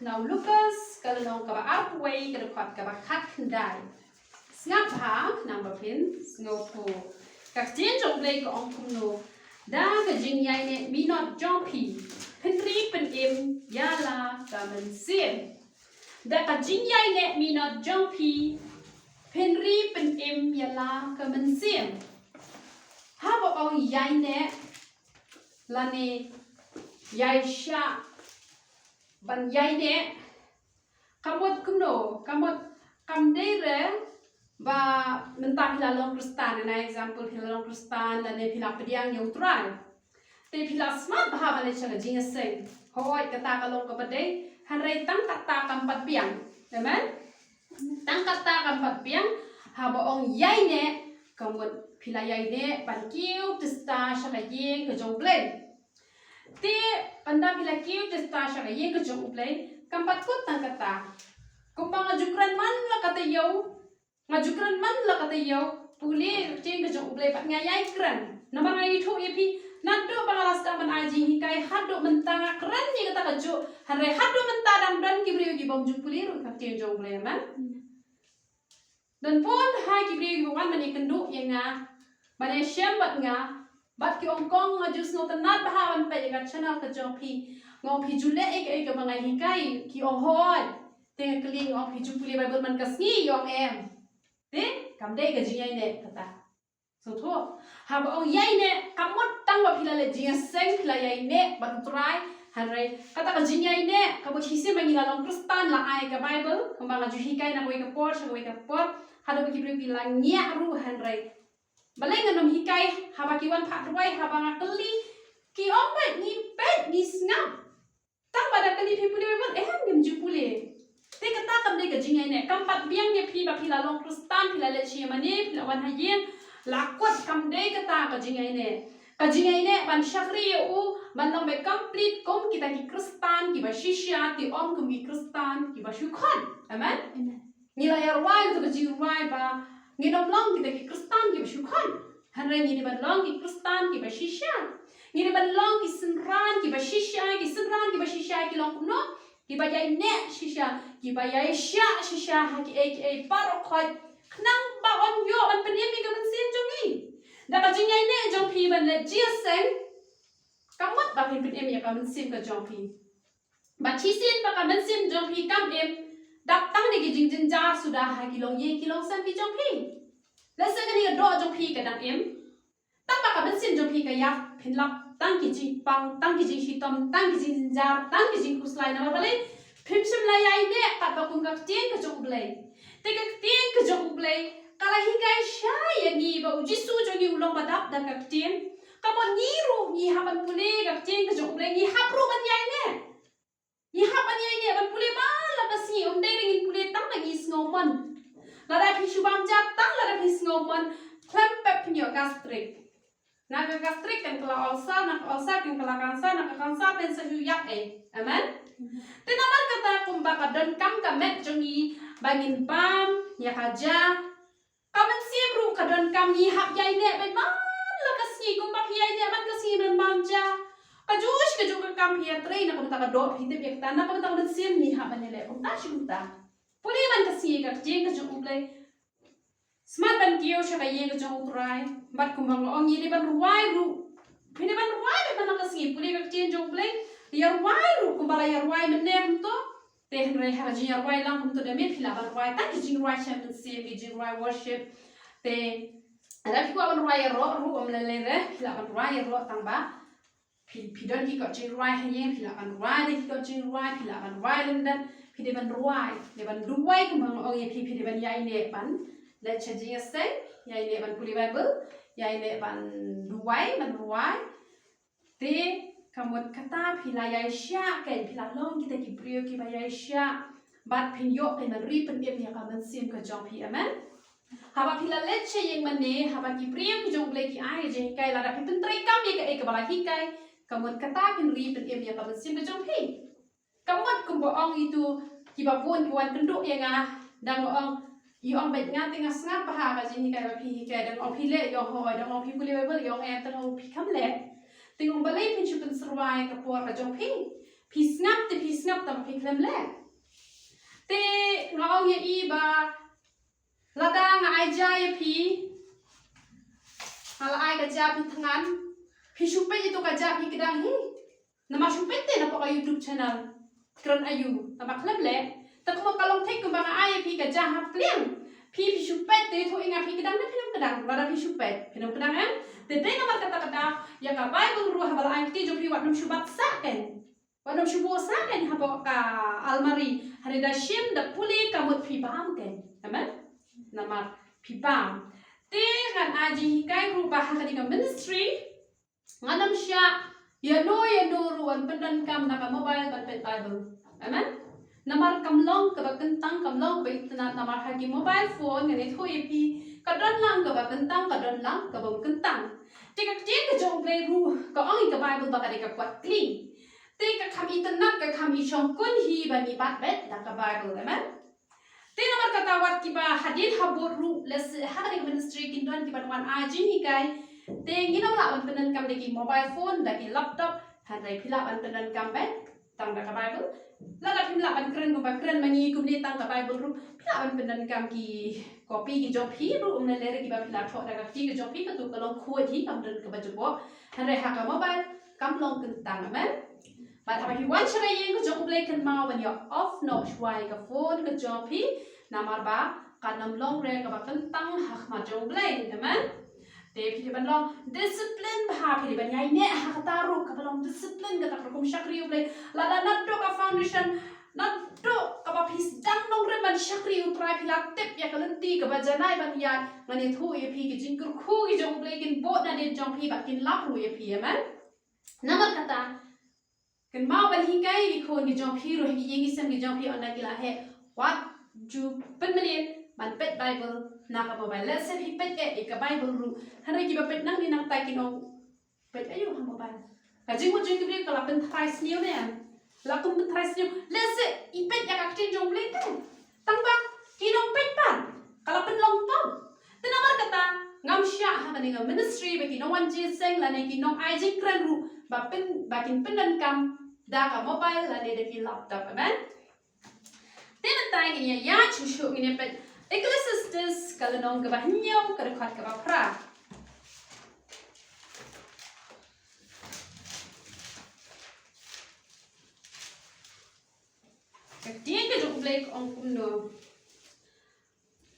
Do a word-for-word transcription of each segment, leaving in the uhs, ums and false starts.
Na u Lukas ka lynnong kaba arphew wei, ka dkhot kaba khatkhyndai. Sngap bha naba phin sngewthuh. Ka ktien jong U Blei ka ong kumno: Da ka jingïaineh minot jong phi, phin ri pynim ïa la ka mynsiem. Da ka jingïaineh minot jong phi, phin ri pynim ïa la ka mynsiem. Haba ong ïaineh lane ïaishah, ban ïaineh, ka mut kumno, ka mut kam dei re ba mynta phi la long Khristan, na example phi la long Khristan lane phi la pdiang ïa U Trai. Te phi la smat bha ban leit sha ka jingïaseng. Hooid, kata ka long kaba dei, hynrei tang kata kam pat biang. Amen. Tang kata kam pat biang. Haba ong ïaineh, ka mut phi la ïaineh ban kiew tista sha ka ïing ka jong U Blei. Te ynda phi la kiew tista sha ka ïing ka jong U Blei, kam pat kut tang kata. Kumba nga ju kren man la ka taïew, nga ju kren man la ka taïew, pule ka ktien ka jong U Blei bad nga ïai kren. Namar nga ithuh ïa phi, naduh ba nga la sdang ban ai jinghikai haduh mynta nga kren ïa kata kajuh, hynrei haduh mynta dang don ki briew ki bym ju pule ruh ka ktien jong U Blei, amen. Don bun ha ki briew kiba wan ban ïakynduh ïa nga, ban ïashem bad nga, bad ki ong, Kong, nga ju sngewtynnat bha ban peit ïa ka channel ka jong phi. Nga ong, phi ju leh ïa kaei kaba nga hikai? Ki ong, Hooid. Te nga kylli, nga ong, phi ju pule Baibl man ka sngi? Ki ong, Em. Te kam dei ka jingïaineh kata. Sngewthuh? Haba ong ïaineh, kam mut tang ba phi la leit jingïaseng, phi la ïaineh bad U Trai, hynrei kata ka jingïaineh ka mut shisien ba ngi la long Khristan, la ai ka Baibl, kumba nga ju hikai na kawei ka por sha kawei ka por, haduh ba ki briew ki la ngiah ruh, hynrei balei ngan ym hikai? Haba ki wan phah duwai, haba nga kylli, ki ong, Peit, ngi peit, ngi sngap. Tang ba da kylli, phi pule Baibl? Em, ngim ju pule. Te kata kam dei ka jingïaineh. Kam pat biang ïa phi ba phi la long Khristan, phi la leit sha ïingmane, phi la wan ha ïing, la kut, kam dei kata ka jingïaineh. Ka jingïaineh ban shakri ïa U, ban long ba complete kum kita ki Khristan kiba shisha, te ym kum ki Khristan kiba shu khot. Amen. Amen. Ngi la ïa rwai kato ka jingrwai ba ngin ym long kita ki Khristan kiba shu khot. Hynrei ngi dei ban long ki Khristan kiba shisha. Ngi dei ban long ki synran kiba shisha, ki synran kiba shisha ki long kumno? Kiba ïaineh shisha, kiba ïaishah shisha ha kiei kiei baroh khoit, khnang ba yn ïoh ban pynim ïa ka mynsiem jong ngi. Da ka jingïaineh jong phi ban leit jingïaseng, ka mut ba phin pynim ïa ka mynsiem ka jong phi. Bad shisien ba ka mynsiem jong phi kam im, dap tang da ki jingjynjar suda ha ki longïing ki longsem ki jong phi. Lehse kane ka doh jong phi ka dang im, tang ba ka mynsiem jong phi ka ïap, phin lap tang ki jingpang, tang ki jingshitom, tang ki jingjynjar, tang ki jingkhuslai. Namar balei? Phim shym la ïaineh pat ba kum ka ktien ka jong U Blei. Te ka ktien ka jong U Blei ka la hikai shai ïa ngi ba U Jisu jong ngi u long ba dap da ka ktien. Ka mut ngi ruh ngi hap ban pule ka ktien ka jong U Blei, ngi hap ruh ban ïaineh. Ngi hap ban ïaineh ban pule man la ka sngi, ym dei re ngin pule tang ba ngi sngewmon. Lada phi shu bam ja tang lada phi sngewmon, khlem pep phin ïoh gastric. Na ka gastric kan kylla ulcer, na ka ulcer kan kylla cancer, na ka cancer kan sa shu ïap ei. Amen. Te namar kata kumba ka donkam ka met jong ngi ba ngin bam ïa ka ja, ka mynsiem ruh ka donkam. Ngi hap ïaineh beit man la ka sngi, kumba phi ïaineh man ka sngi ban bam ja. Kajuh shi kajuh ka kam phi ïatrei, na ka bynta ka doh phi tip ïa kata, na ka bynta ka mynsiem ngi hap ban ïaleh kumta shi kumta. Pule man ka sngi ka ktien ka jong U Blei. Smat ban kiew sha ka ïing ka jong U Trai. Bad kumba nga ong, ngi dei ban rwai ruh. Phi dei ban rwai beit man la ka sngi, pule ka ktien jong U Blei. Ïa rwai ruh kumba la ïa rwai mynne kumto. Te hynrei ha ka jingïarwai lang kumto, da miet phi lah ban rwai tang ki jingrwai sha mynsiem, ki jingrwai worship. Te lada phi kwah ban rwai ïaroh ruh, ym lei lei re, phi lah ban rwai ïaroh tang ba phi, phi don ki kot jingrwai ha ïing, phi lah ban rwai da ki kot jingrwai, phi lah ban rwai lyndet, phi dei ban rwai, dei ban duwai kumba nga ong ïa phi, phi dei ban ïaineh ban leit sha jingïaseng, ïaineh ban pule Baibl, ïaineh ban duwai, ban rwai. Te ka mut kata phi la ïaishah, keiñ phi la long kita ki briew kiba ïaishah. Bad phin ïoh keiñ ban ri pynim ïa ka mynsiem ka jong phi. Amen. Haba phi la leit sha ïingmane, haba ki briew ki jong U Blei ki ai jinghikai, lada phi pyntreikam ïa kaei kaba la hikai, ka mut kata kan ri pynim ïa ka mynsiem ka jong phi. Ka mut kumba ong itu kiba bun ki wan kynduh ïa nga, da nga ong, i ong beit nga te nga sngap bha ka jinghikai ba phi hikai, da nga ong phi leh, i ong hooid, da nga ong phi pule Baibl, i ong em, te nga ong phi kam leh. Te nga ong balei phin shu pynsyrwa ïa ka por ka jong phi? Phi sngap te phi sngap tang phi khlem leh. Te nga ong ïa i ba lada nga ai ja ïa phi, nga la ai ka ja phi thngan, phi shu peit ïa tu ka ja phi kdang hi. Namar shu peit te na pok ka YouTube channel. Kren ayu, namar khlem leh. Te kumba ka long thik kumba nga ai ïa phi ka ja ha pliang. Phi phi shu peit te tu i nga phi kdang ne phi nym kdang, lada phi shu peit phi nym kdang em. Te dei namar kata kata ïa ka Bible ruh haba la ai kti jong phi wat nym shu bat sah ken. Wat nym shu buh sah ken hapoh ka almari. Hynrei da shim da pule ka mut phi bam ken. Amen. Namar phi bam. Te ngan ai jinghikai ruh ba ha kane ka ministry ngan ym shah ïa no ïa no ruh ban pyndonkam na ka mobile ban peit Bible. Amen. Namar kam long kaba kyntang, kam long kaba itynnad, namar ha ki mobile phone ngan ïathuh ïa phi ka don lang kaba kyntang, ka don lang kaba ym kyntang. Te ka ktien ka jong U Blei ruh ka ong ïa ka Bible ba ka dei ka kwat kli. Te ka kham itynnad, ka kham ishongkun hi ba ngi bat beit da ka Bible. Amen. Te namar kata wat kiba hadien habud ruh lehse ha kane ka ministry kin don kiban wan ai jinghikai. Te ngin ym lah ban pyndonkam da ki mobile phone, da ki laptop, hynrei phi lah ban pyndonkam beit tang da ka Bible. Lada phim lah ban kren kumba kren ma ngi kumne tang ka Bible ruh, phi lah ban pyndonkam ki copy ki jong phi ruh, ym lei lei re kiba phi la thoh da ka kti ka jong phi, katu ka long khuid hi, kam don kaba jubok. Hynrei ha ka mobile kam long kyntang, amen. Bad haba phi wan sha ka ïing ka jong U Blei kynmaw ban ïa off noh shuwa ïa ka phone ka jong phi, namar ba kan ym long re kaba kyntang ha khmat jong U Blei, amen. Te phi dei ban long discipline bha, phi dei ban ïaineh ha kata ruh kaba long discipline, kata ka rukom shakri U Blei. Lada naduh ka foundation, naduh kaba phi sdang nongrim ban shakri U Trai phi la tip ïa ka lynti kaba janai ban ïaid, ngan ïathuh ïa phi ki jingkyrkhu ki jong U Blei kin bud nadien jong phi bad kin lap ruh ïa phi, amen. Namar kata kynmaw ban hikai ïa ki khun ki jong phi ruh, ïa ki ïing ki sem ki jong phi, ynda ki la heh, wat ju pynmynnin ban peit Bible na ka mobile. Lehse phi peit eh ïa ka Bible ruh, hynrei kiba peit nangne nangta kin ong, peit aïu ha mobile? Ka jingmut jong ki briew ka la pyntharai sniew ne em? La kum pyntharai sniew. Lehse i peit ïa ka ktien jong U Blei te, tang ba ki nongpeit pat ka la pynlong pop. Te namar kata ngam shah ha kane ka ministry ba ki nongwan jingïaseng lane ki nongai jingkren ruh ba pyn, ba kin pyndonkam da ka mobile lane da ki laptop, amen. Te mynta ngin ïa ïaid shuh shuh, ngin ïa peit Ecclesiastes ka lynnong kaba hynñiew, ka dkhot kaba phra. Ka ktien ka jong U Blei ka ong kumno?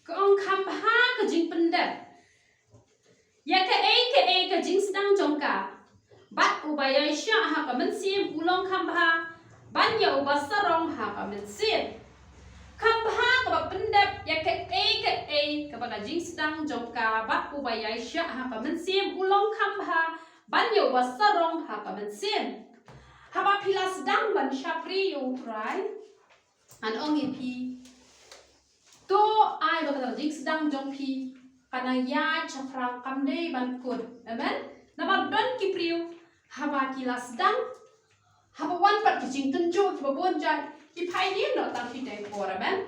Ka ong, kham bha ka jingpyndep ïa kaei kaei ka jingsdang jong ka, bad uba ïaishah ha ka mynsiem u long kham bha ban ïa uba sarong ha ka mynsiem. Kham bha kaba pyndep ïa kaei kaei kaba ka jingsdang jong ka, bad uba ïaishah ha ka mynsiem u long kham bha ban ïa uba sarong ha ka mynsiem. Haba phi la sdang ban shakri ïa U Trai, ngan ong ïa phi, to ai ba kata ka jingsdang jong phi kan nang ïaid shaphrang, kam dei ban kut. Amen. Namar don ki briew haba ki la sdang, haba wan pat ki jingtynjuh kiba bun jait, ki phai dien noh tang shiteng por. Amen.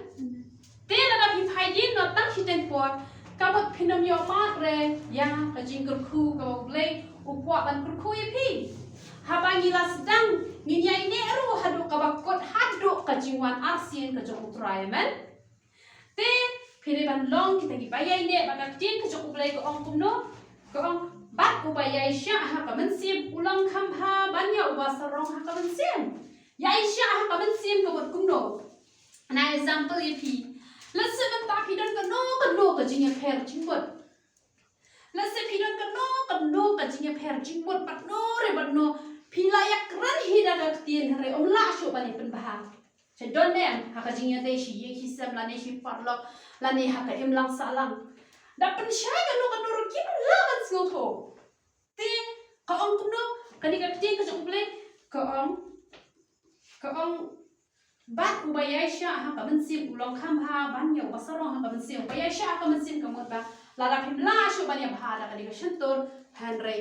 Te lada phi phai dien noh tang shiteng por, ka mut phin ym ïoh mad re ïa ka jingkyrkhu kaba U Blei u kwah ban kyrkhu ïa phi. Haba ngi la sdang, ngin ïaineh ruh haduh kaba kut, haduh ka jingwan arsien ka jong U Trai. Amen. Te phi dei ban long kita kiba ïaineh, ba ka ktien ka jong U Blei ka ong kumno? Ka ong, bad uba ïaishah ha ka mynsiem u long kham bha ban ïa uba sarong ha ka mynsiem. Ïaishah ha ka mynsiem ka mut kumno? Ngan ai example ïa phi. Lehse mynta phi don kano kano ka jingïapher jingmut. Lehse phi don kano kano ka jingïapher jingmut bad no re bad no. Phi la ïakren hi da ka ktien, hynrei ym lah shuh ban ïa pynbha. Sa don ne em ha ka jingïadei shi ïing shi sem lane shi paralok lane ha ka imlang sahlang? Da pynshai kano kano ruh kim lah ban sngewthuh. Te ka ong kumno kane ka ktien ka jong U Blei? Ka ong, ka ong, bad uba ïaishah ha ka mynsiem u long kham bha ban ïa uba sarong ha ka mynsiem. Uba ïaishah ha ka mynsiem ka mut ba lada phim lah shuh ban ïa bha da kane ka shyntur, hynrei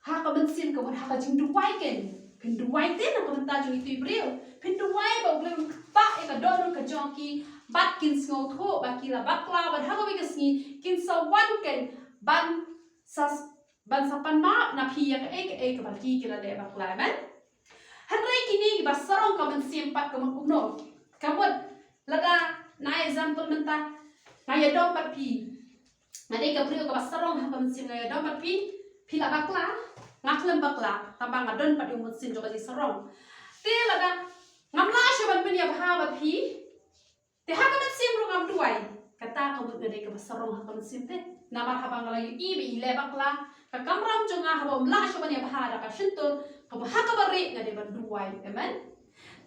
ha ka mynsiem ka mut ha ka jingduwai ken. Phin duwai te na ka bynta jong itu i briew. Phin duwai ba U Blei un kpa ïa ka dohnud ka jong ki, bad kin sngewthuh ba ki la bakla, bad ha kawei ka sngi kin sa wan ken ban sa, ban sa pan map na phi ïa kaei kaei kaba ki, ki la leh bakla. Amen. Hynrei kine kiba sarong ka mynsiem pat ka mut kumno? Ka mut lada, na example mynta, nga ïadom bad phi. Nga dei ka briew kaba sarong ha ka mynsiem, nga ïadom bad phi. Phi la bakla, nga khlem bakla, tangba nga don pat ïa u mynsiem jong ka jingsarong. Te lada ngam lah shuh ban pynïabha bad phi, te ha ka mynsiem ruh ngam duwai. Kata ka mut nga dei kaba sarong ha ka mynsiem te. Namar haba nga la ïohi ba i leh bakla, ka kamram jong nga haba ym lah shuh ban ïabha da ka shyntur, kaba ha kaba rieh nga dei ban duwai. Amen.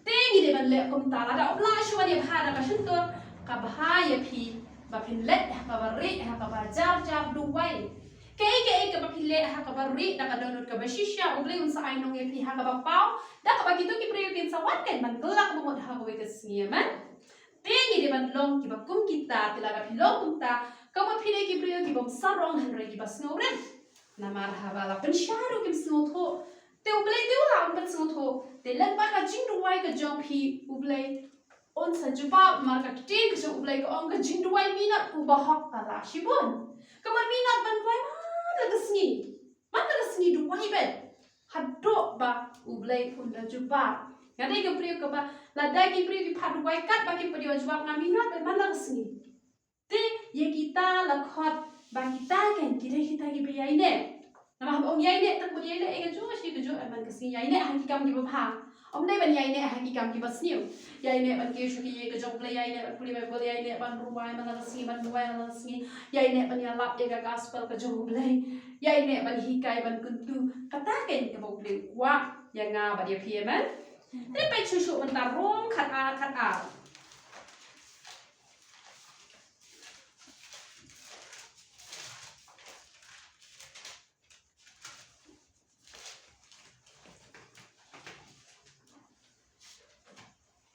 Te ngi dei ban leh kumta, lada ym lah shuh ban ïabha da ka shyntur, ka bha ïa phi ba phin leit ha kaba rieh, ha kaba jar jar, duwai. Kaei kaei kaba phi leh ha kaba rieh da ka dohnud kaba shisha, U Blei un sa ai nong ïa phi ha kaba paw, da kaba kito ki briew kin sa wan, kin ban kylla kaba mut ha kawei ka sngi. Amen. Te ngi dei ban long kiba kum kita, te lada phi long kumta, ka mut phi dei ki briew kibym sarong hynrei kiba sngewrit. Namar haba la pynshai ruh kim sngewthuh. Te U Blei te u la, um pynsngewthuh. Te lada ba ka jingduwai ka jong phi, U Blei un sa jubab, namar ka ktien ka jong U Blei ka ong ka jingduwai minot u bahok ka la shibun. Ka mut minot ban duwai man la ka sngi. Man la ka sngi duwai beit. Haduh ba U Blei un da jubab. Nga dei ka briew kaba, lada ki briew ki phah duwai katba kim pat ïoh jubab, nga minot beit man la ka sngi. Te ïa kita la khot ba kita ken ki dei kita kiba ïaineh. Namar haba ong ïaineh, tang ba ïaineh ïa kajuh shi kajuh, eh, man ka sngi ïaineh ha ki kam kiba bha. Ym dei ban ïaineh ha ki kam kiba sniew. Ïaineh ban kiew sha ki ïing ka jong U Blei, ïaineh ban pule Baibl, ïaineh ban rwai man la ka sngi, ban duwai man la ka sngi, ïaineh ban ïalap ïa ka gospel ka jong U Blei, ïaineh ban hikai, ban kyntu. Kata ken kaba U Blei u kwah ïa nga bad ïa phi, amen. Te peit shuh shuh mynta Rom khatar, khatar.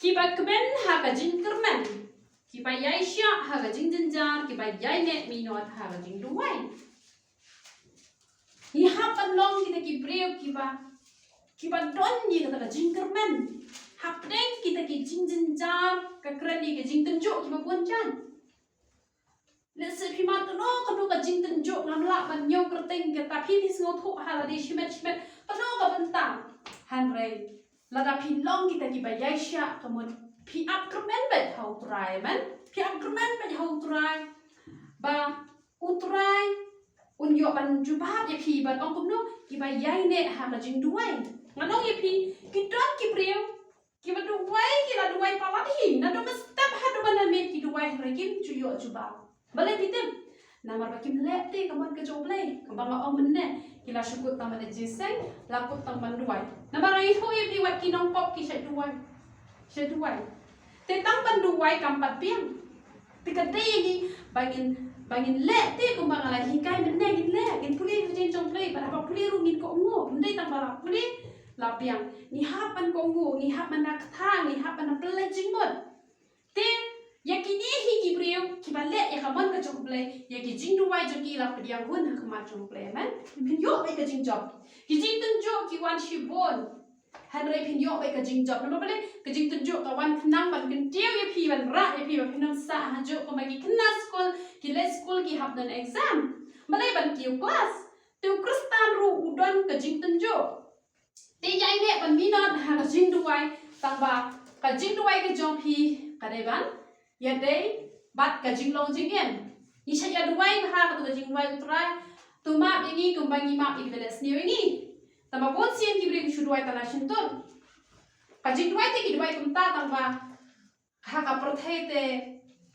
Kiba kmen ha ka jingkyrmen, kiba ïaishah ha ka jingjynjar, kiba ïaineh minot ha ka jingduwai. Ngi hap ban long kita ki briew kiba, kiba don ïa kata ka jingkyrmen hapdeng kita ki jingjynjar, ka kren ïa ka jingtynjuh kiba bun jan. Lehse phi mad kano kano ka jingtynjuh, ngam lah ban ñiew kyrteng, kata phi, phi sngewthuh ha lade shimet shimet kano ka bynta. Hynrei lada phi long kita kiba ïaishah, ka mut phi ap kyrmen beit ha U Trai, amen. Phi ap kyrmen beit ha U Trai ba U Trai un ïoh ban jubab ïa phi, ban ong kumno, kiba ïaineh ha ka jingduwai. Ngan ong ïa phi, ki don ki briew kiba duwai, ki la duwai palat hi, naduh mynstep haduh ba na miet ki duwai, hynrei kim ju ïoh jubab. Balei phi tip? Namar ba kim leh te ka mon ka jong U Blei. Kumba nga ong mynne, ki la shu kut tang ban ïa jingïaseng, la kut tang ban duwai. Namar nga ïathuh ïa phi, wat ki nongpop ki shait duwai. Shait duwai. Te tang ban duwai kam pat biang. Te ka dei ïa ngi ba ngin, ba ngin leh te kumba nga la hikai mynne, ngin leh, ngin pule ka ktien jong U Blei, bad haba pule ruh ngin kohnguh, ym dei tang ba la pule la biang. Ngi hap ban kohnguh, ngi hap ban da kthang, ngi hap ban da pynleit jingmut. Te ïa kine hi ki briew kiba leh ïa ka mon ka jong U Blei, ïa ki jingduwai jong ki la pdiang hun ha khmat jong U Blei, amen. Phin ïoh beit ka jingjop. Ki jingtynjuh ki wan shibun. Hynrei phin ïoh beit ka jingjop. Namar balei? Ka jingtynjuh ka wan khnang ban kyntiew ïa phi, ban rah ïa phi ba phin ym sah hajuh, kumba ki khynnah skul, ki leit skul, ki hap don exam. Balei? Ban kiew klas. Te u Khristan ruh u don ka jingtynjuh. Te ïaineh ban minot ha ka jingduwai, tangba ka jingduwai ka jong phi ka dei ban ïadei bad ka jinglong jingim. Ngi shait ïa duwai bha ha kato ka jingduwai, U Trai, to map ïa ngi kumba ngi map ïa kiba leh sniew ïa ngi. Tangba bun sien ki briew ki shu duwai tang na shyntur. Ka jingduwai te ki duwai kumta, tangba ha ka pyrthei te,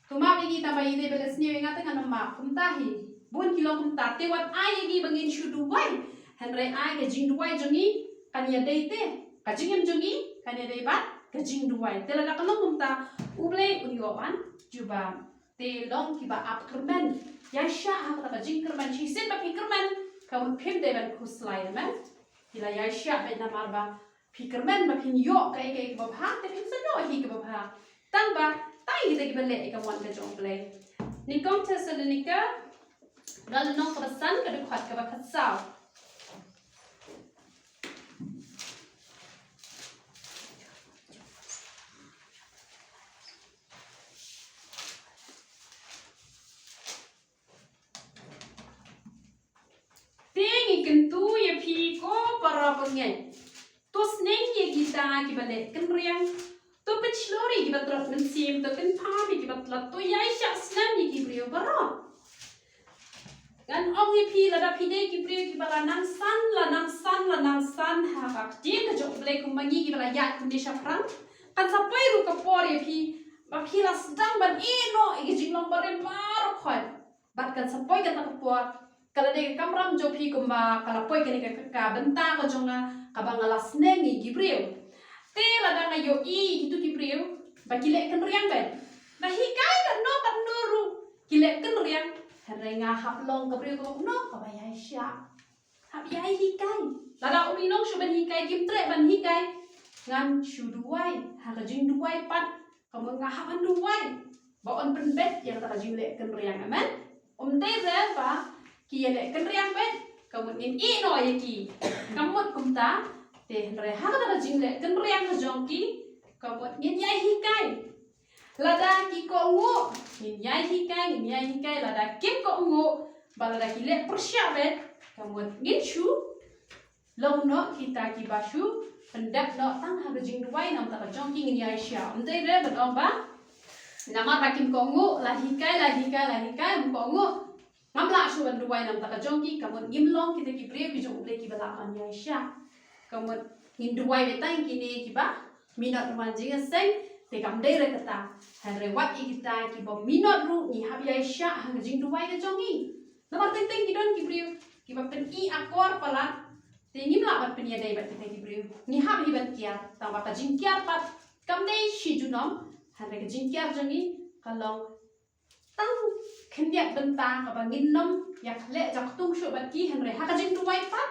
to map ïa ngi tangba ïa kiba leh sniew ïa nga te ngan ym map, kumta hi. Bun ki long kumta, te wat ai ïa ngi ba ngin shu duwai. Hynrei ai ka jingduwai jong ngi kan ïadei te, ka jingim jong ngi kan ïadei bad ka jingduwai. Te lada ka long kumta, U Blei un ïoh ban jubab. Te long kiba ap kyrmen. Ïaishah ha kata ka jingkyrmen. Shisien ba phi kyrmen, ka mut phim dei ban khuslai, amen. Phi la ïaishah beit namar ba phi kyrmen ba phin ïoh kaei kaei kaba bha, te phin sa ïoh hi kaba bha. Tangba tang ïa kita kiba leh ïa ka mon ka jong U Blei. Nyngkong Thessalonika, ka lynnong kaba san, ka dkhot kaba khatsaw. Te ngi kyntu ïa phi ko para bangeit, to sneng ïa kita kiba leh kynriang. To pynshlur ïa kiba tlot mynsiem, to kynpham ïa kiba tlot, to ïaishah snem ïa ki briew baroh. Ngan ong ïa phi, lada phi dei ki briew kiba la nang san, la nang san, la nang san ha ka ktien ka jong U Blei kumba ngi kiba la ïaid kumne shaphrang, kan sa poi ruh ka por ïa phi ba phi la sdang ban ïeh noh ïa ki jinglong barim baroh khoit. Bad kan sa poi kata ka por, ka la dei ka kamram jong phi kumba ka la poi kane ka, ka, ka bynta ka jong nga kaba nga la sneng ïa ki briew. Te lada nga ïohi ïa kitu ki briew ba ki leh kynriang beit, nga hikai katno katno ruh ki leh kynriang, hynrei nga hap long ka briew kaba kumno, kaba ïaishah. Hap ïai hikai. Lada um long shuh ban hikai, kim treh ban hikai, ngan shu duwai. Ha ka jingduwai pat, ka mut nga hap ban duwai ba un pynbeit ïa kata ka jingleh kynriang. Amen. Um dei re ba ki ïaleh kynriang beit, ka mut ngin ïeh noh ïa ki. Ka mut kumta, te hynrei ha kata ka jingleh kynriang ka jong ki, ka mut ngin ïai hikai. Lada ki kohnguh, ngin ïai hikai, ngin ïai hikai. Lada kim kohnguh, ba lada ki leh pyrshah beit, ka mut ngin shu long noh kita kiba shu pyndep noh tang ha ka jingduwai namar ka jong ki, ngin ïaishah. Ym dei re ban ong ba namar ba kim kohnguh, la hikai, la hikai, la hikai, ym kohnguh, ngam lah shuh ban duwai namar ka jong ki, ka mut ngim long kita ki briew ki jong U Blei kiba lah ban ïaishah. Ka mut ngin duwai beit tang kine kiba minot ruh ban jingïaseng, te kam dei re kata. Hynrei wat ïa kita kiba minot ruh ngi hap ïaishah ha ka jingduwai ka jong ngi. Namar teng teng ki don ki briew kiba pyni akor palat, te ngim lah ban pynïadei bad kita ki briew. Ngi hap hi ban kiar, tangba ka jingkiar pat kam dei shi junom, hynrei ka jingkiar jong ngi ka long tang khyndiat bynta kaba ngin nym ïa khleh jaktung shuh bad ki, hynrei ha ka jingduwai pat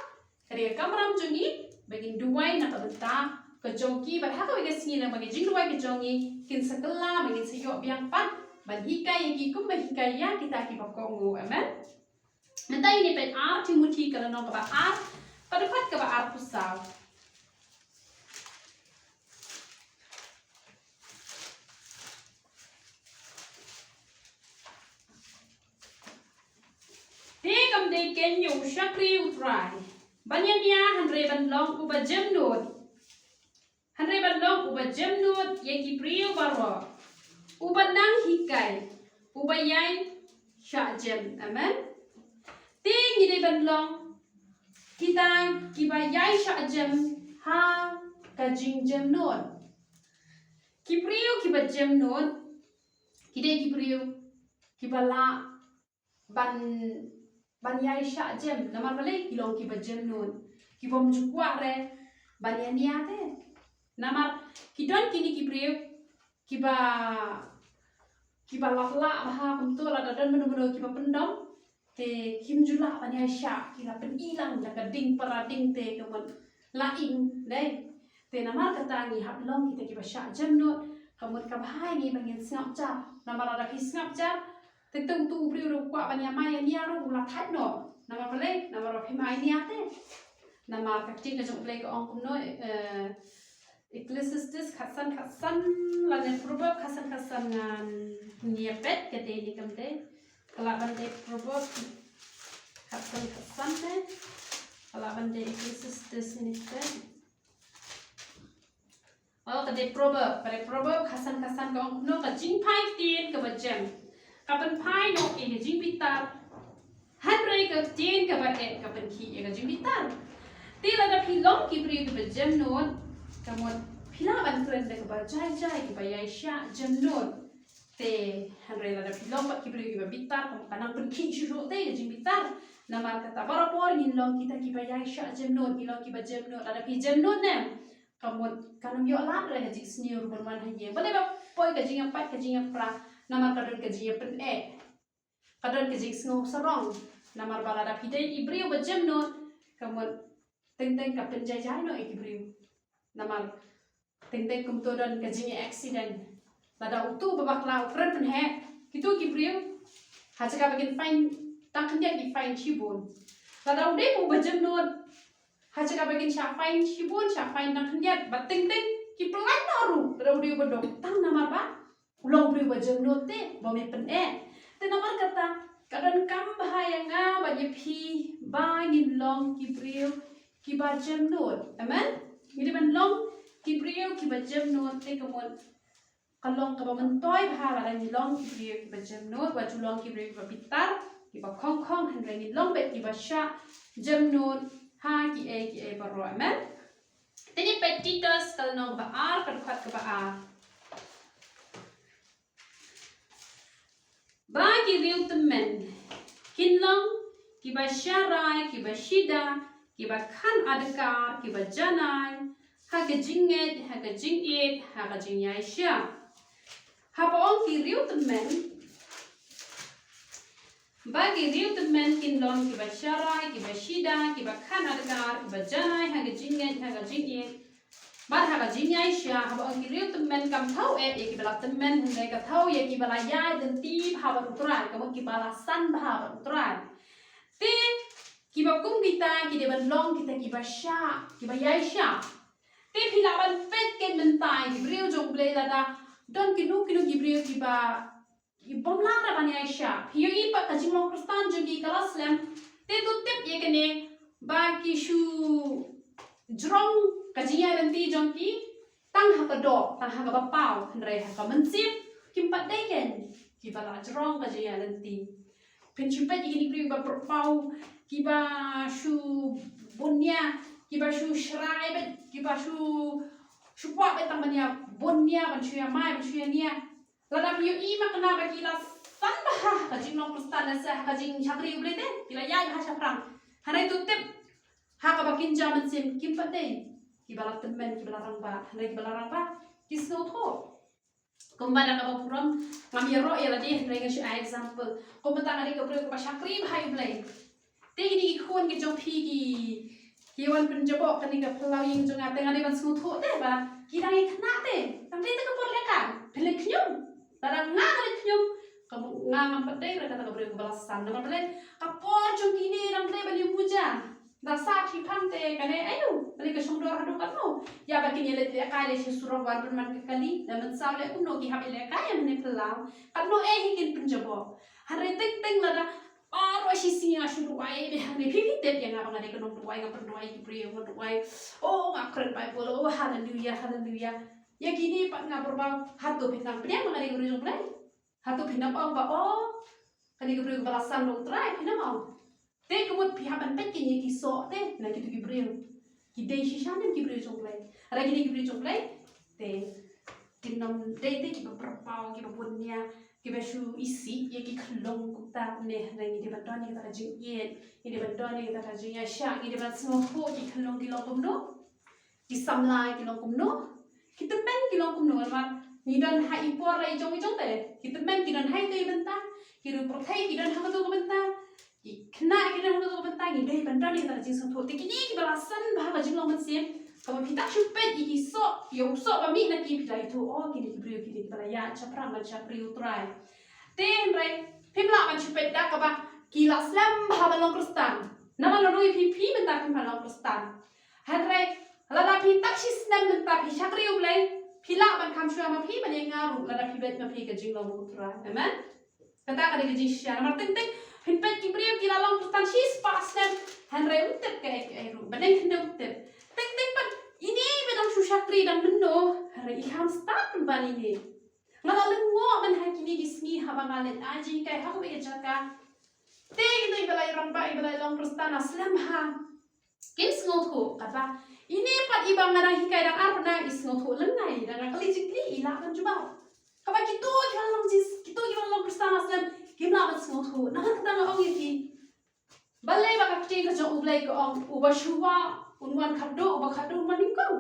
ka dei ka kamram jong ngi ba ngin duwai na ka bynta ka jong ki, bad ha kawei ka sngi lem ba ka jingduwai ka jong ngi kin sa kylla ba ngin sa ïoh biang pat ban hikai ïa ki kumba hikai ïa kita kiba kohnguh. Amen. Mynta ngin ïa peit Ar Timothi ka lynnong kaba ar, ka dkhot kaba arphew saw. Te kam dei keiñ ïa u shakri U Trai ban ïania, hynrei ban long uba jemnud. Hynrei ban long uba jemnud ïa ki briew baroh, uba nang hikai, uba ïai shah jem. Amen. Te ngi dei ban long kita kiba ïai shah jem ha ka jingjemnud. Ki briew kiba jemnud ki dei ki briew kiba lah ban, ban ïai shah jem. Namar balei? Ki long kiba jemnud, ki bym ju kwah re ban ïania te. Namar ki don kine ki briew kiba, kiba lah lah bha kumto, lada don mano mano kiba pyndom, te kim ju lah ban ïai shah, ki la pyni lang da ka ding para ding te, ka mut la ing dei. Te namar kata ngi hap long kita kiba shah jemnud, ka mut kaba bha ïa ngi ba ngin sngap jar. Namar lada phi sngap jar, teng teng utu u briew ruh u kwah ban ïamai ïania ruh u la thait noh. Namar balei? Namar ba phim ai nia te. Namar ka ktien ka jong U Blei ka ong kumno, eh, Ecclesiastes khatsan khatsan, lane Proverb khatsan khatsan, ngan ïa peit ka dei ne kam dei. Ka lah ban dei Proverb khatsan khatsan ne, ka lah ban dei Ecclesiastes ne te. Oh, ka dei Proverb, ka dei Proverb khatsan khatsan, ka ong kumno, ka jingphai ktien kaba jem ka pynphai noh ïa ka jingbitar, hynrei ka ktien kaba eh ka pynkhih ïa ka jingbitar. Te lada phi long ki briew kiba jemnud, ka mut phi lah ban kren da kaba jai jai, kiba ïai shah jemnud. Te hynrei lada phi long bad ki briew kiba bitar, ka mut ka nang pynkhih shuh shuh te ka jingbitar. Namar kata barabor ngin long kita kiba ïai shah jemnud, ngin long kiba jemnud. Lada phi jemnud ne, ka mut kan ym ïoh lad re ka jingsniew ruh ban wan ha ïing. Balei ba poi ka jingïapait ka jingïapra, namar ka don ka jingïapyneh, ka don ka jingsngew sarong. Namar ba lada phi dei i briew ba jemnud, ka mut teng teng ka pynjai jai noh ïa ki briew. Namar teng teng kumto don ka jingïa accident. Lada utu ba bakla u kren pynheh, kitu ki briew ha jaka ba kin fine tang khyndiat ki fine shibun. Lada u dei u ba jemnud, ha jaka ba kin shah fine shibun, shah fine tang khyndiat, ba teng teng ki pynlait noh ruh lada u dei u ba duk, tang namar ba u long u briew ba jemnud te, ba me pyneh. Te namar kata ka donkam bha ïa nga bad ïa phi ba ngin long ki briew kiba jemnud. Amen. Ngi dei ban long ki briew kiba jemnud, te ka mut ka long kaba myntoi bha lada ngi long ki briew kiba jemnud, wat ju long ki briew kiba bitar, kiba khongkhong, hynrei ngi long beit kiba shah jemnud ha kiei kiei baroh. Amen. Te ngi peit Titus ka lynnong ba ar, ka dkhot kaba ar. Ba ki riew tymmen kin long kiba sharai, kiba shida, kiba khan adkar, kiba janai ha ka jingngeit, ha ka jingïeit, ha ka jingïaishah. Haba ong ki riew tymmen, ba ki riew tymmen kin long kiba sharai, kiba shida, kiba khan adkar, kiba janai ha ka jingngeit, ha ka jingïeit, bad ha ka jingïaishah. Haba ong ki riew tymmen kam thaw eh ïa kiba la tymmen, hynrei ka thaw ïa kiba la ïaid lynti bha bad U Trai, ka mut kiba la san bha bad U Trai. Te kiba kum kita ki dei ban long kita kiba shah, kiba ïaishah. Te phi lah ban peit kein mynta ïa ki briew jong U Blei, lada don kino kino ki briew kiba ki bym lah ruh ban ïaishah. Phi ïohi pat ka jinglong Khristan jong ki ka la slem. Te to tip ïa kane, ba ki shu jrong ka jingïaid lynti jong ki tang ha ka doh, tang ha kaba paw, hynrei ha ka mynsiem kim pat dei kein kiba la jrong ka jingïaid lynti. Phin shu peit ïa kine ki briew kiba pyrpaw, kiba shu bun nia, kiba shu sharai beit, kiba shu, shu kwah beit tang ban ïa bun nia, ban shu ïa mai, ban shu ïa nia. Lada phi ïohi ma kane ba ki la san bha ha ka jinglong Khristan, lehse ha ka jingshakri U Blei te ki la ïaid bha shaphrang. Hynrei to tip, ha kaba kynja mynsiem kim pat dei kiba la tymmen, kiba la rangbah. Hynrei kiba la rangbah ki sngewthuh. Kumba da kaba burom ngam ïaroh ïa lade, hynrei nga shu ai example. Kumba tang nga dei ka briew kaba shakri bha ïa U Blei. Te kine ki khun ki jong phi ki, ki wan pynjaboh kane ka phyllaw ïing jong nga, te nga dei ban sngewthuh te ba ki dang ïa khynnah te, dang dei te ka por lehkai, phin leit khñium. Lada nga nga leit khñium, ka, nga ngam pat dei ruh kata ka briew kaba la san. Namar balei? Ka por jong kine dang dei ban ïa muja. Da sah shiphang te kane aïu, balei ka shong dor haduh katno? Ïa ba kin ïa leit lehkai lei sha surok, wan pynman ka kali, da mynsaw leh kumno, ki hap ïa lehkai ïa mane phyllaw. Katno eh hi kin pynjaboh. Hynrei teng teng lada baroh shi sngi nga shu duwai, dei hangne phi phi tip ïa nga ba nga dei ka nongduwai, nga pynduwai ki briew, nga duwai. Oh, nga kren Baibl, oh, haleluya, haleluya. Ïa kine pat nga pyrbaw, hato phin nang pdiang ba nga dei ka briew jong U Blei? Hato phin nang ong ba, oh, kane ka briew kaba la san na U Trai, phin nang ong? Te ka mut phi hap ban peit kein ïa ki soh te na kito ki briew. Ki dei shisha ne em ki briew jong U Blei? Lada ki dei ki briew jong U Blei, te kin ym dei te kiba pyrpaw, kiba bun nia, kiba shu isih ïa ki khyllung kumta ne. Hynrei ngi dei ban don ïa kata ka jingïeit, ngi dei ban don ïa kata ka jingïaishah, ngi dei ban sngewthuh ki khyllung ki long kumno, ki samla ki long kumno, ki tymmen ki long kumno. Namar ngi don ha i por la i jong i jong te, ki tymmen ki don ha ito i bynta, ki riew pyrthei ki don ha kato ka bynta, ki khynnah ki don ha kato ka bynta. Ngi dei ban don ïa kata ka jingsngewthuh. Te kine kiba la san bha ha ka jinglong mynsiem, kaba phi tak shu peit ïa ki soh, ïa u soh ba mih na ki, phi la ithuh, oh, kine ki briew, kine kiba la ïaid shaphrang ban shakri U Trai. Te hynrei phim lah ban shu peit da kaba ki la slem bha ban long Khristan. Namar lada ïa phi, phi mynta phim lah long Khristan. Hynrei lada phi tak shi snem mynta phi shakri U Blei, phi lah ban kham shuwa ma phi ban ïa nga ruh lada phi beit ma phi ka jinglong U Trai. Amen. Kata ka dei ka jingshisha. Namar teng teng phin peit ki briew ki la long Khristan shispah snem, hynrei um tip kaei kaei ruh. Ba dei khyndiat um tip. Teng teng pat ine ba dang shu shakri dang mynno, hynrei i kham stad pynban ine. Nga la lyngngoh ban ha kine ki sngi haba nga leit ai jinghikai ha kawei ka jaka. Te kito iba la rangbah, iba la long Khristan la slem bha, kim sngewthuh. Katba ine pat iba nga dang hikai dang ar bnai, i sngewthuh lyngngai, da nga kylli jingkylli i lah ban jubab. Kaba kito kiba la long jis, kito kiba la long Khristan la slem kim lah ban sngewthuh. Namar kata nga ong ïa ki, balei ba ka ktien ka jong U Blei ka ong, uba shu wah un wan khatduh, uba khatduh un wan nyngkong?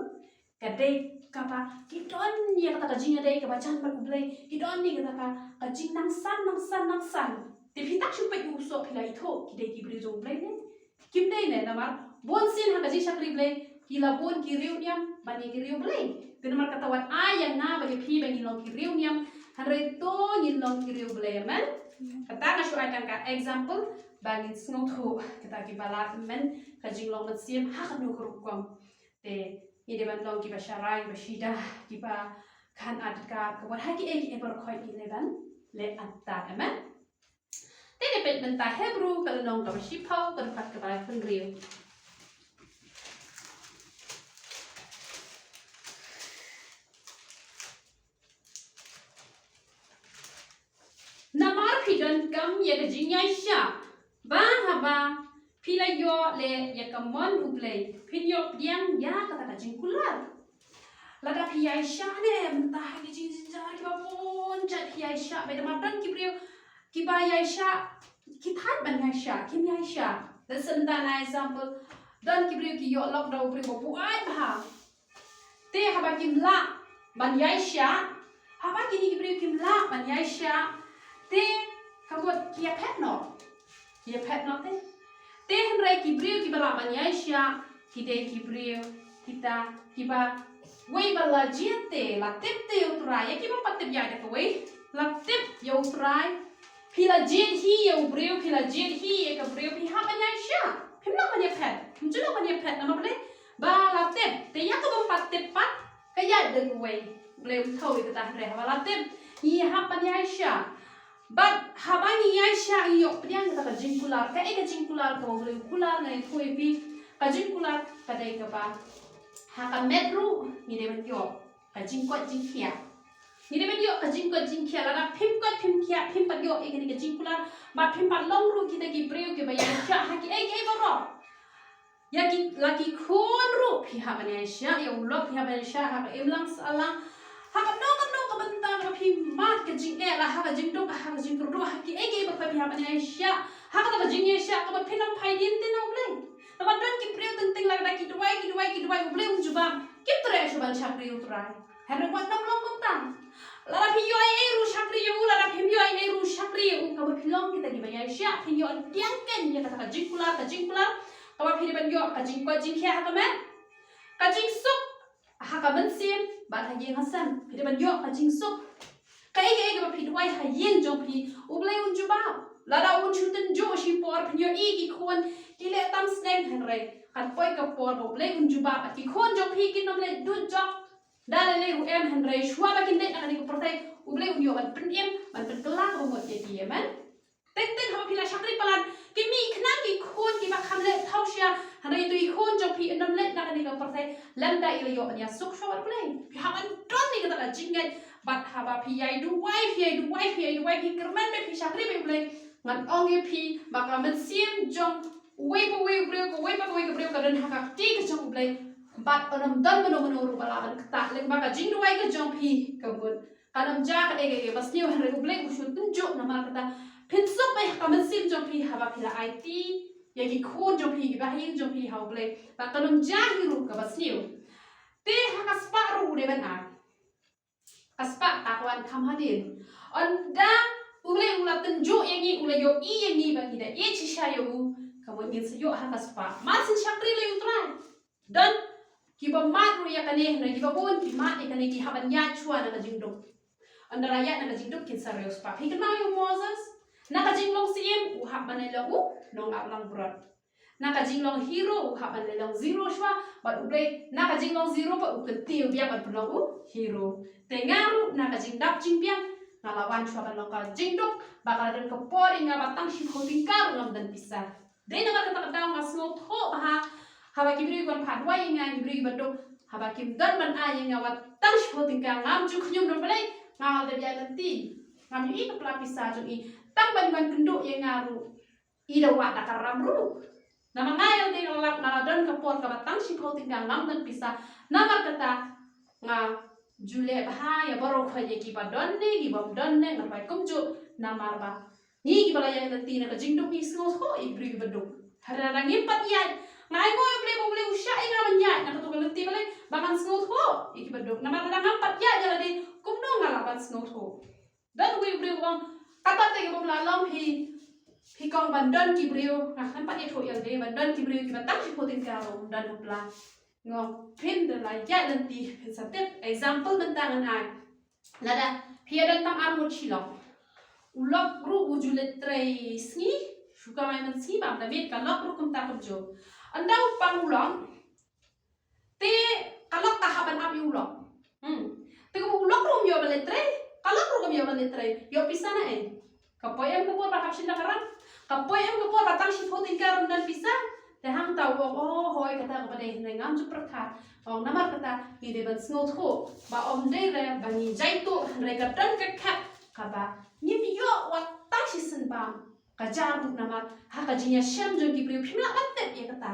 Ka dei kaba ki don ïa kata ka jingïadei kaba jan bad U Blei, ki don ïa kata ka, ka jingnangsan, nangsan, nangsan. Te phi tak shu peit u soh phi la ithuh ki dei ki briew jong U Blei ne? Kim dei ne? Namar bunsien ha ka jingshakri Blei ki la bun ki riewniam ban ïa ki riew Blei. Te namar kata wat ai ïa nga bad ïa phi ba ngin long ki riewniam, hynrei to ngin long ki riew Blei. Amen. Kata nga shu ai tang ka example ba ngin sngewthuh, kata kiba la tymmen ka jinglong mynsiem ha kano ka rukom. Te ngi dei ban long kiba sharai, kiba shida, kiba khan adkar, ka wat ha kiei kiei baroh khoit ngi dei ban leh anta. Amen. Te ngi peit mynta Hebru ka lynnong kaba shiphew, ka dkhot kaba hynriew. Namar phi donkam ïa ka jingïaishah, ba haba phi la ïoh leh ïa ka mon U Blei, phin ïoh pdiang ïa kata ka jingkular. Lada phi ïaishah ne mynta ha ki jingjynjar kiba bun jait phi ïaishah, bad namar don ki briew kiba ïaishah, ki thait ban ïaishah, kim ïaishah. Lehse mynta na example, don ki briew ki ïoh lok da u briew ba buaid bha. Te haba kim lah ban ïaishah, haba kine ki briew kim lah ban ïaishah, te ka mut ki ïaphet noh. Ki ïaphet noh te. Te hynrei ki briew kiba lah ban ïaishah, ki dei ki briew kita kiba wei ba la jied te, la tip te ïa U Trai, ïa ki bym pat tip ïa da kawei, la tip ïa U Trai. Phi la jied hi ïa u briew, phi la jied hi ïa ka briew, phi hap ban ïaishah. Phim lah ban ïaphet. Phim ju lah ban ïaphet namar balei? Ba la tip. Te ïa ka bym pat tip pat, ka ïaid da kawei. Balei? Ym thaw ïa kata, hynrei haba la tip, ngi hap ban ïaishah. Bad haba ngi ïaishah ngi ïoh pdiang kata ka jingkular. Kaei ka jingkular kaba U Blei u kular? Nga ïathuh ïa phi, ka jingkular ka dei kaba ha ka met ruh ngi dei ban ïoh ka jingkoit jingkhiah. Ngi dei ban ïoh ka jingkoit jingkhiah. Lada phim koit phim khiah, phim pat ïoh ïa kane ka jingkular, bad phim pat long ruh kita ki briew kiba ïaishah ha kiei kiei baroh. Ïa ki, la ki khun ruh phi hap ban ïaishah, ïa u lok phi hap ban ïaishah ha ka imlang sahlang, ha kano kano ka bynta kaba phi mad, ka jingeh, la ha ka jingduk, ha ka jingkyrduh, ha kiei kiei baroh phi hap ban ïaishah. Ha kata ka jingïaishah kaba phin ym phai dien te na U Blei. Namar don ki briew teng teng lada ki duwai, ki duwai, ki duwai, U Blei um jubab. Kim treh shuh ban shakri ïa U Trai. Hynrei wat nym long kumta. Lada phi ïoh ei ei ruh shakri ïa u, lada phim ïoh ei ei ruh shakri ïa u, kaba phi long kita kiba ïaishah, phin ïoh pdiang kein ïa kata ka jingkular, ka jingkular kaba phi dei ban ïoh, ka jingkoit jingkhiah ha ka met, ka jingsuk ha ka mynsiem bad ha ïing ha sem. Phi dei ban ïoh ka jingsuk. Kaei kaei kaba phi duwai ha ïing jong phi, U Blei un jubab. Lada un shu tynjuh shipor, phin ïohi ki khun ki leh tam sneng, hynrei kan poi ka por ba U Blei un jubab, ki khun jong phi kin ym leh dujok. Da lei lei ruh em, hynrei shuwa ba kin leit na kane ka pyrthei, U Blei un ïoh ban pynim, ban pynkylla kaba mut ïa ki, amen. Teng teng haba phi la shakri palat, ki mih khnang ki khun kiba kham leh thaw sha, hynrei ïa tu i khun jong phi in ym leit na kane ka pyrthei lymda i la ïoh ban ïasuk shuwa bad U Blei. Phi hap ban don ïa kata ka jingngeit, bad haba phi ïai duwai, phi ïai duwai, phi ïai duwai, phi kyrmen bad phi shakri bad U Blei, ngan ong ïa phi ba ka mynsiem jong uwei pa uwei u briew, kawei pa kawei ka briew ka don ha ka kti ka jong U Blei. Bad ym don mano mano ruh ba lah ban ktah lyngba ka jingduwai ka jong phi, ka mut kan ym jia kaei kaei kaba sniew, hynrei U Blei u shu tynjuh. Namar kata, phin suk bha ïa ka mynsiem jong phi haba phi la aiti ïa ki khun jong phi, kiba ha ïing jong phi ha U Blei, ba kan ym jia hi ruh kaba sniew. Te ha ka spah ruh u dei ban ai. Ka spah ka wan kham hadien. Ynda U Blei u la tynjuh ïa ngi, u la ïohi ïa ngi ba ngi da ïeit shisha ïa u, ka mut ngin sa ïoh ha ka spah. Mar syn shakri lei U Trai. Don kiba mad ruh ïa kane, hynrei kiba bun ki mad ïa kane, ki hap ban ïaid shuwa na ka jingduk. Ynda la ïaid na ka jingduk kin sa riewspah. Phi kynmaw ïa u Moses, na ka jinglong syiem u hap ban leh long u nongaplangbrot. Na ka jinglong hero u hap ban leh long zero shuwa, bad U Blei na ka jinglong zero pat u kyntiew biang ban pynlong u hero. Te nga ruh na ka jingdap jingbiang nga la wan shuwa ban long ka jingduk, ba ka la don ka por ïa nga ba tang shiphew tyngka ruh ngam don pisa. Dei namar kata ka daw nga sngewthuh bha haba ki briew ki wan phah duwai ïa nga, ki briew kiba duk, haba kim don ban ai ïa nga wat tang shiphew tyngka, ngam ju khñium, namar balei? Nga la dep ïaid lynti, ngam ïohi ka pla pisa jong i. Tang ban wan kynduh ïa nga ruh i da wad da ka ram ruh. Namar nga ïa lade nga lap, nga la don ka por kaba tang shiphew tyngka ngam don pisa. Namar kata nga ju leh bha ïa baroh khoit, ïa kiba don ne ki bym don ne, nga duwai kumjuh. Namar ba ngi kiba la ïaid lynti na ka jingduk ngi sngewthuh ïa ki briew kiba duk. Hynrei lada ngim pat ïaid, nga ainguh ïa U Blei ba U Blei u shah ïa nga ban ïaid na kato ka lynti, balei? Ba ngan sngewthuh ïa kiba duk. Namar lada ngam pat ïaid ïa lade, kumno nga lah ban sngewthuh? Don uwei u briew u ong, kata te ka bym lah long phi, phi kong, ban don ki briew, nga khlem pat ïathuh ïa lade, ban don ki briew kiba tang shiphew tyngka ruh ym don ha pla. Nga ong phin da la ïaid lynti phin sa tip. Example mynta ngan ai. Lada phi ïa don tang ar ngut shi lok, u lok ruh u ju leit trei sngi, shu kamai mynsngi bam da miet, ka lok ruh kumta kumjuh. Ynda u pang u lok, te ka lok ka hap ban ap ïa u lok. Hmm. Te kumba u lok ruh um ïoh ban leit trei, ka lok ruh kam ïoh ban leit trei. Ïoh pisa na ei? Ka poi em ka por ba hap shim da ka ram? Ka poi em ka por ba tang shiphew tyngka ruh ym don pisa? Te hangta u ong, oh hooid, kata kaba dei, hynrei ngam ju pyrkhat. Ong namar kata ngi dei ban sngewthuh ba ym dei re ba ngi jaituh, hynrei ka don ka khat kaba ngim ïoh wat bajar ruh namar ha ka jingïashem jong ki briew phim lah ban tip ïa kata.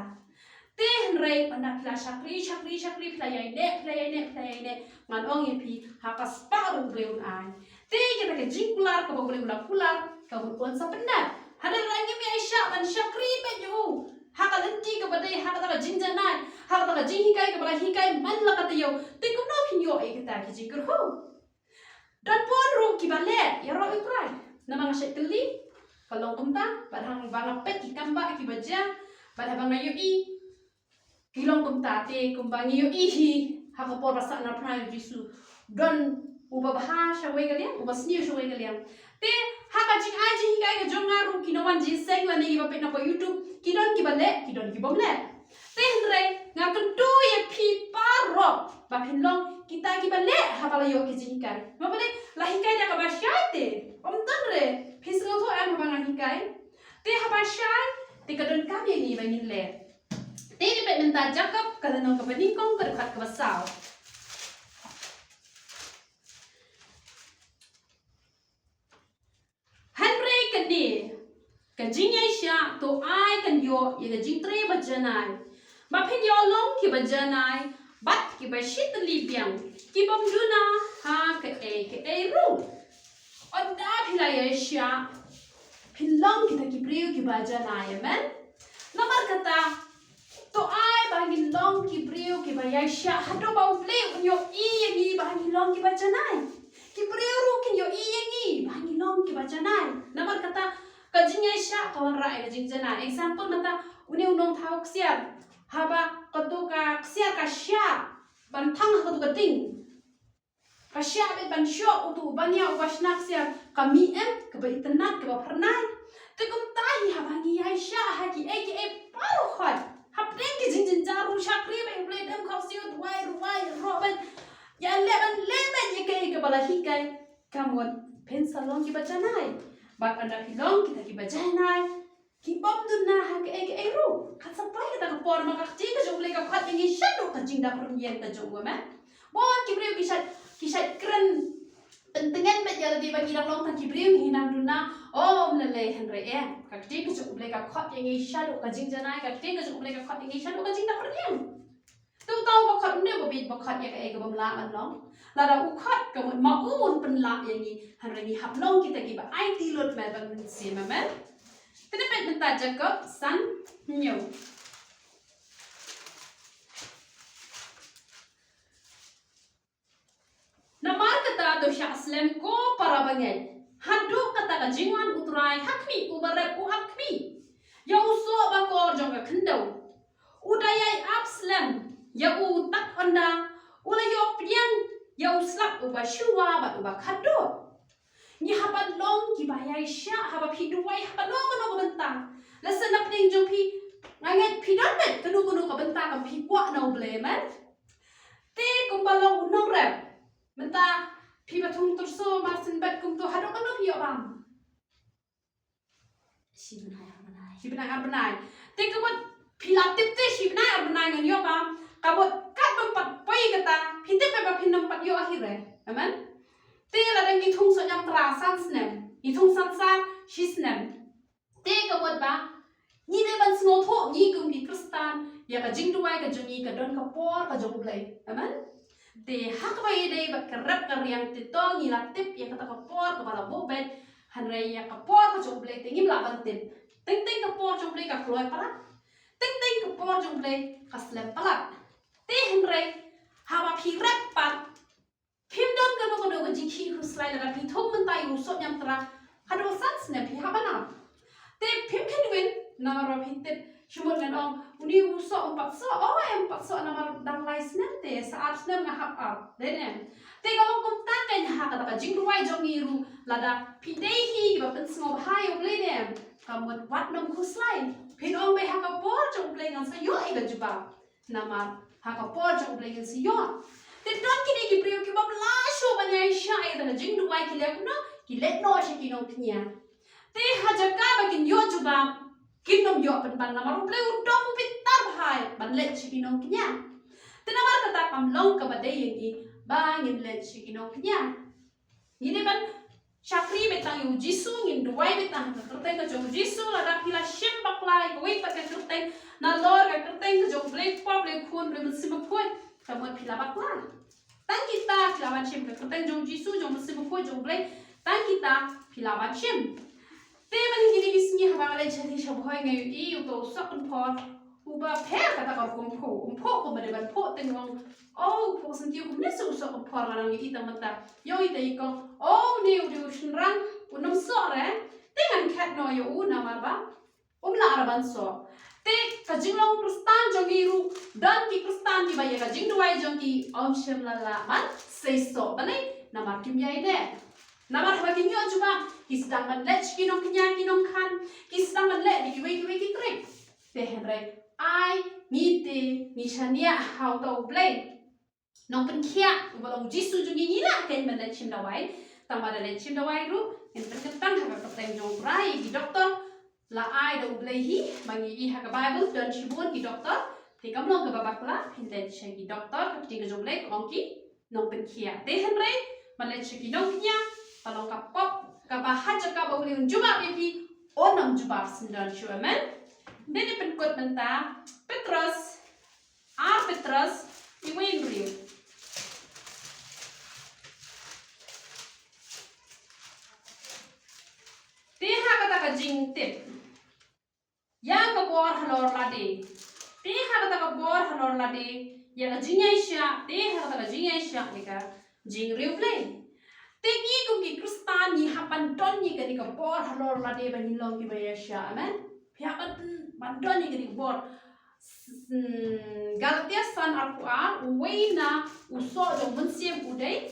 Te hynrei ynda phi la shakri, shakri, shakri, phi la ïaineh, phi la ïaineh, phi la ïaineh, ngan ong ïa phi, ha ka spah ruh U Blei un ai. Te kata ka jingkular kaba U Blei u la kular, ka mut un sa pyndep. Hynrei lada ngim ïaishah ban shakri beit ïa u ha ka lynti kaba dei, ha kata ka jingjanai, ha kata ka jinghikai kaba la hikai man la ka taïew, te kumno phin ïoh ïa kita ki jingkyrkhu? Don bun ruh kiba leh ïaroh ïa U Trai. Namar nga shait kylli, ka long kumta, bad haba nga peit ki kam ba kiba jia, bad haba nga ïohi, ki long kumta. Te kumba ngi ïohi hi ha ka por ba sah na phra U Jisu, don uba bha shawei ka liang, uba sniew shawei ka liang. Te ha ka jingai jinghikai ka jong nga ruh, ki nongwan jingïaseng lane kiba peit na ka YouTube, ki don kiba leh, ki don kibym leh. Te hynrei nga kyntu ïa phi baroh ba phin long kita kiba leh haba la ïoh ki jinghikai. Namar balei? La hikai da kaba shai te. Ym don re. Phi sngewthuh em haba nga hikai? Te haba shai te ka donkam ïa ngi ba ngin leh. Te ngi peit mynta Jakob ka lynnong kaba nyngkong ka dkhot kaba saw. Hynrei kane ka jingïaishah to ai kan ïoh ïa ka jingtrei ba janai, ba phin ïoh long kiba janai bad kiba shitylli biang, ki bym duna ha kaei kaei ruh. Ynda phi la ïaishah, phin long kita ki briew kiba janai, amen. Namar kata, to ai ba ngin long ki briew kiba ïaishah haduh ba U Blei un ïohi ïa ngi ba ngi long kiba janai. Ki briew ruh kin ïohi ïa ngi ba ngi long kiba janai. Namar kata, ka jingïaishah ka wanrah ïa ka jingjanai. Example, mynta une u nongthaw ksiar, haba katu ka ksiar ka shah ban thang ha katu ka ding, ka shah beit ban shoh, utu u bania uba shna ksiar ka mih em, kaba itynnad, kaba phyrnai. Te kumta hi haba ngi ïaishah ha kiei kiei baroh khoit, hapdeng ki jingjynjar, ruh shakri beit, U Blei dem khohsiew, duwai, ruwai, ïaroh beit, ïaleh ban leh beit ïa kaei kaba la hikai, ka mut phin sa long kiba janai. Bad ynda phi long kita kiba janai, ki bym duna ha kaei kaei ruh. Kat sa poi kata ka por, ma ka ktien ka jong U Blei ka khot ïa ngi shaduh ka jingdap rynïeng ka jong u, amen. Bun ki briew ki shait, ki shait kren pyntngen beit ïa lade ba ngi dang long tang ki briew, ngi nang duna. Ym lei lei, hynrei em, ka ktien ka jong U Blei ka khot ïa ngi shaduh ka jingjanai, ka ktien ka jong U Blei ka khot ïa ngi shaduh ka jingdap rynïeng. Te uta uba khot, une uba bieit ba khot ïa kaei ka bym lah ban long. Lada u khot, ka mut ma u un pynlah ïa ngi, hynrei ngi hap long kita kiba aiti lut, met bad mynsiem, amen. Te ngi peit mynta Jakob san hynñiew. Namar kata to shah slem ko para bangeit, haduh kata ka jingwan U Trai ha khmih, uba rep u ap khmih ïa u soh bakor jong ka khyndew. U da ïai ap slem ïa u tad ynda u la ïoh pdiang ïa u slap uba shuwa bad uba khatduh. Ngi hap ban long kiba ïaishah haba phi duwai ha kano kano ka bynta. Lehse na pdeng jong phi, nga ngeit phi don beit kano kano ka bynta kaba phi kwah na U Blei, amen. Te kumba long u nongrep, mynta phi ba thung tyrso marsien bad kumto, haduh kano phi ïoh bam? Shi bnai ar bnai. Shi bnai ar bnai. Te ka mut phi la tip te shi bnai ar bnai ngan ïoh bam. Ka mut kat bym pat poi kata, phi tip ba phin ym pat ïoh hi re. Amen. Te lada ngi thung sohñiamtra san snem, ngi thung sansar shi snem, te ka mut ba ngi dei ban sngewthuh, ngi kum ki Khristan, ïa ka jingduwai ka jong ngi ka don ka por ka jong U Blei. Amen. Te ha kaba ïadei bad ka rep ka riang, te to ngi la tip ïa kata ka por kaba la buh beit, hynrei ïa ka por ka jong U Blei te ngim lah ban tip. Teng teng ka por jong U Blei ka kloi palat. Teng teng ka por jong U Blei ka slem palat. Te hynrei haba phi rep pat, phim don kano kano ka jingkhih khuslai lada phi thung mynta ïa u sohñiamtra haduh san snem phi hap ban ap. Te phim kheiñ win namar ba phi tip, shu mut ngan ong, une u soh um pat soh, oh em pat soh namar dang lai snem te, sa ar snem nga hap ap, dei ne em? Te ka long kumta kein ha kata ka jingduwai jong ngi ruh, lada phi dei hi kiba pynsngewbha ïa U Blei ne em, ka mut wat nym khuslai. Phin ong, bei ha ka por jong U Blei ngan sa ïoh ïa ka jubab. Namar ha ka por jong U Blei ngin sa ïoh. Te don kine ki briew ki bym lah shuh ban ïaishah ïa kata ka jingduwai, ki leh kumno? Ki leit noh sha ki nongkñia. Te ha jaka ba kin ïoh jubab, kin nym ïoh pynban namar U Blei u dom, u bitar bha ban leit sha ki nongkñia. Te namar kata kam long kaba dei ïa ngi ba ngin leit sha ki nongkñia. Ngi dei ban shakri beit tang U Jisu, ngin duwai beit tang ha ka kyrteng ka jong u Jisu, lada phi la shim bakla ïa kawei pat ka kyrteng nalor ka kyrteng ka jong u Blei Kpa, Blei Khun, Blei Mynsiem Bakhuid, ka mut phi la bakla. Tang kita phi la ban shim ka kyrteng jong u Jisu, jong u Mynsiem Bakhuid, jong u Blei, tang kita phi la ban shim. Te mynta kine ki sngi haba nga leit sha thied sha Bhoi nga ïohi uto u sohkynphor uba pher kata ka rukom phuh, um phuh kumba dei ban phuh, te nga ong, o, u phuh syntiew kumne sa u sohkynphor, nga dang ïohi tang mynta. Ïohi te i kong, o, une u dei u shynrang, un ym soh re. Te ngan khet noh ïa u namar ba um lah re ban soh. Te ka jinglong Khristan jong ngi ruh, don ki Khristan kiba ïa ka jingduwai jong ki ym shym la lah ban seisoh. Balei? Namar kim ïai leh. Namar haba kim ïoh jubab, ki sdang ban leh sha ki nongkñia ki nongkhan, ki sdang ban leh da kiwei kiwei ki trick. Te hynrei ai ngi te ngi shaniah ha uta u Blei Nongpynkhiah uba long u Jisu jong ngi, ngi lah kein ban leit shim dawai. Tang ba da leit shim dawai ruh ngin pynkyntang ha ka kyrteng jong U Trai. Ki doktor la ai da U Blei hi, ba ngi i ha ka Baibl don shibun ki doktor. Te kam long kaba bakla phin leit sha ki doktor, ka ktien ka jong U Blei ka ong ki nongpynkhiah. Te hynrei ban leit sha ki nongkñia ka long ka pop kaba ha jaka ba U Blei un jubab ïa phi, un ym jubab syndon shuh. Amen. Te ngin pynkut mynta Petros, Ar Petros, iwei hynriew. Te ha kata ka jingtip ïa ka bor halor lade, te ha kata ka bor halor lade ïa ka jingïaishah, te ha kata ka jingïaishah ïa ka jingriewblei. Te ngi kum ki Khristan ngi hap ban don ïa kane ka bor halor lade ba ngin long kiba ïaishah. Amen. Phi hap ban, ban don ïa kane ka bor. Hmm, Galatia san arphew ar, uwei na u soh jong u mynsiem u dei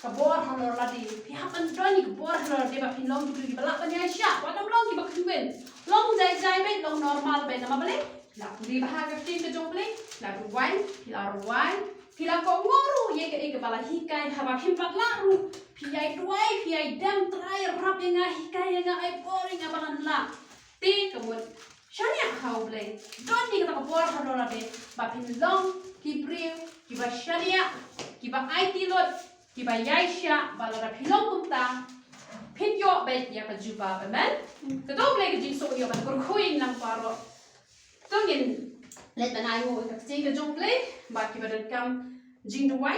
ka bor halor lade. Phi hap ban don ïa ka bor halor lade ba phin long kiba, kiba lah ban ïaishah. Wat ym long kiba kynwin. Long jai jai beit, long normal beit. Namar balei? La pule bha ka ktien ka jong U Blei, la duwai, phi la rwai, phi la kohnguh ruh ïa kaei kaba la hikai. Haba phim pat lah ruh, phi ïai duwai, phi ïai dem, Trai, ïarap ïa nga, hikai ïa nga, ai bor ïa nga ba ngan lah. Te ka mut shaniah ha U Blei. Don ïa kata ka bor halor lade ba phin long ki briew kiba shaniah, kiba aiti lut, kiba ïaishah, ba lada phi long kumta phin ïoh beit ïa ka jubab. Amen. Ka don U Blei ka jingsuk ïa ban kyrkhu ïa ngi lang baroh. To ngin leit ban ai nguh ïa ka ktien ka jong U Blei, ba kiba donkam jingduwai